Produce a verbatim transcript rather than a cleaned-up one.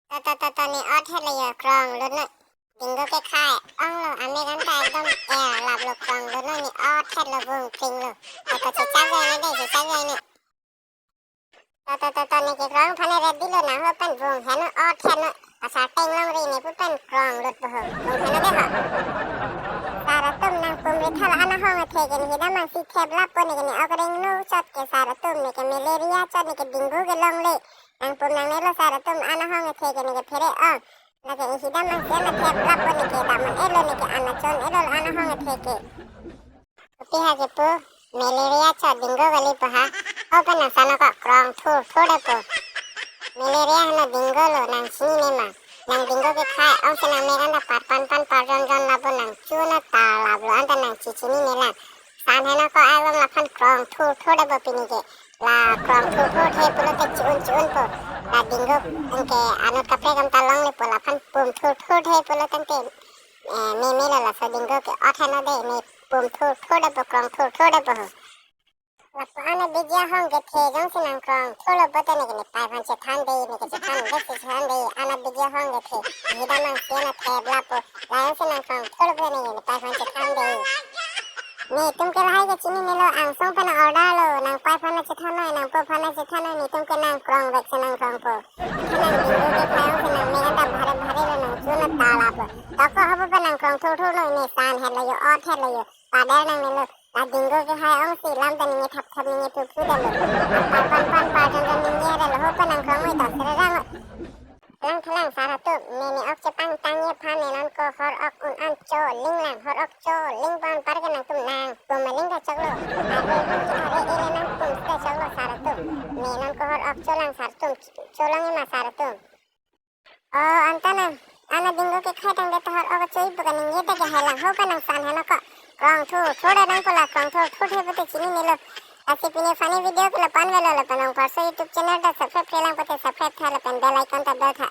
To to to to, ne othet lo yo, kronglut non. Dingo kekhai onglo, amek anta ekdom er laplo, kronglut non, ne othet lo, vung pring lo. To to, chechak jai ne de, chechak jai ne. To to to to, ne kekrong aphan ne ready lo, nang ho pen vung heno, othet no. Asarteng longri ne pu pen kronglut po ho. Vung heno de ho. Sar atum, nang pum ri tha la, an ahong athe ke ne hidam angsi theplap po, ne ke ne ok rengno chot ke sar atum, ne ke malaria chot, ne ke dengue ke longle. Nang pum nangnelo sar atum, an ahong athe ke ne ke phere ong. Lake hidam angsi an theplap po, ne ke dam-un-elo, ne ke an achon-elo, an ahong athe ke. Kopi ha kepu, malaria chot dengue kali po ha. Ho pen nang sano ko, krong thurthur de po. Malaria heno dengue lo, nang chinine ma? Nang dengue kekhai ongsi nang mek anta par pan pan par jon jon lapu nang chuna ta laplo, anta nang chichinine lang. San heno ko, ai bom laphan krong thurthur de po pini ke. La krong thurthur the pulote chi-un chi-un po. La dengue anke anut kaprek anta longle po, laphan pum thurthur the pulo tangte, eh, me me lo, laso dengue ke ot heno de, ne pum thurthur de po, krong thurthur de po ho. Lapu an abidi ahong kethe jongsi nang krong thurlo pote ne ke ne pai aphan chethan de, ne ke chethan de, si chethan de, an abidi ahong kethe. Hidam angsi an theplap po. La jongsi nang krong thurlo pote ne ke ne pai aphan chethan de. Netum ke lahai ke chininelo, angsong pen order lo, nang pai aphan chethan noi, nang po aphan chethan noi, netum ke nang krong vek si nang krong po. Nang dengue kekhai ongsi nang mek anta bhare bhare lo, nang chuna ta laplo. To ko, ho pu pen nang krong thurthur noi, ne san hetlo yo, othet lo yo. Padal nangnelo. La dengue kekhai ongsi lam ta ninge thap thap ninge phu phu damlo. Par pan pan par jon jon ninge damlo, ho pen nang krong noi, ta sere rang. Thelang thelang sar atum, ne ne ok chepangtangji aphan ne non ko hor ok un-an choling lang, hor ok choling pon, par ke nangtum nang pum aling ta choklo. Are hi are e le nang pum ta choklo sar atum. Ne non ko hor ok cholang sar atum, cholongji ma sar atum? O, anta nang, an dengue kekhai tangte ta hor ok choji pu kaningje ta kehai lang, ho pen nang san heno ko. Krong thurthur de nang po, la krong thurthur the pote chininelo. Lasi pini funny video ke lapu-an avelo, lapen Ongparso YouTube channel ta subscribe-re lang pote subscribe tha, lapen bell icon ta dal tha.